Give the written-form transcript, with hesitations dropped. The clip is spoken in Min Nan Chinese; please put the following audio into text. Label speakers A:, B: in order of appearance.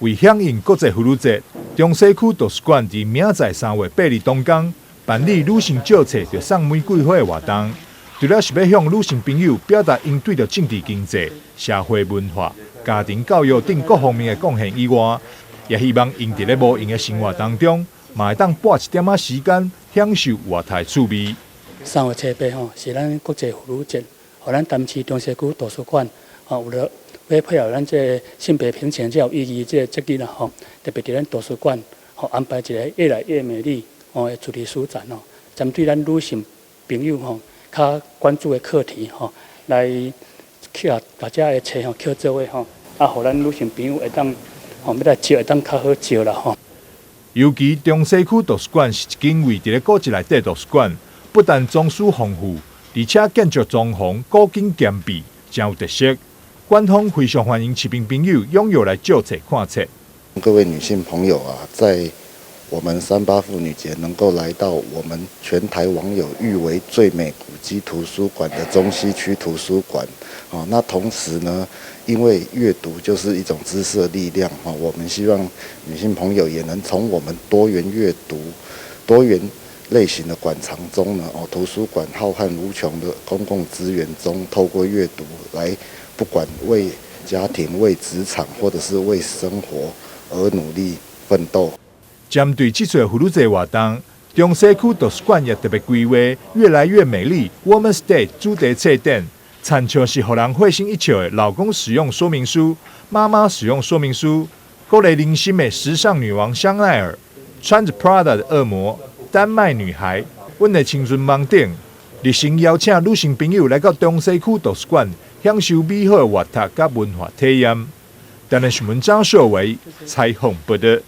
A: 為響應國際婦女節，中西區圖書館佇明仔載3月8日當天辦理女性借冊就送玫瑰花的活動，除了是欲向女性朋友表達𪜶對著政治經濟、社會文化、家庭教育等各方面的貢獻以外，也希望𪜶佇咧無閒的生活當中，嘛會當撥一點仔時間享受閱讀趣味。
B: 3月7、8吼，是咱國際婦女節，予咱淡市中西區圖書館吼，為了欲配合咱這個性別平權這有意義這個節日啦吼，特別佇咱圖書館吼安排一個越來越美麗吼的主題書展吼，針對咱女性朋友吼較關注的課題吼，來去予大家的冊吼抾做伙吼，啊，予咱女性朋友會當吼欲來借會當較好借啦吼。
A: 尤其中西區圖書館是一間位佇咧古蹟內底圖書館，不但藏書豐富，而且建築裝潢古今兼備，誠有特色。館方非常歡迎市民朋友踴躍來借冊看冊。
C: 各位女性朋友啊，在我們3·8婦女節能夠來到我們全台網友譽為最美古蹟圖書館的中西區圖書館，哦，那同時呢，因為閱讀就是一種知識的力量，哈，我們希望女性朋友也能從我們多元閱讀、多元類型的館藏中呢，哦，圖書館浩瀚無窮的公共資源中，透過閱讀來，不管為家庭、為職場，或者是為生活而努力奮鬥。
A: 針對這次婦女節活動，中西區圖書館也特別規劃越來越美麗 Women's Day 主題冊展，親像是予人會心一笑的老公使用說明書、媽媽使用說明書、鼓勵人心的時尚女王香奈兒、穿著 Prada 的惡魔、丹麥女孩、阮的青春夢等，熱誠邀請女性朋友來到中西區圖書館，享受美好的閱讀佮文化體驗。台南新聞張秀維採訪報導。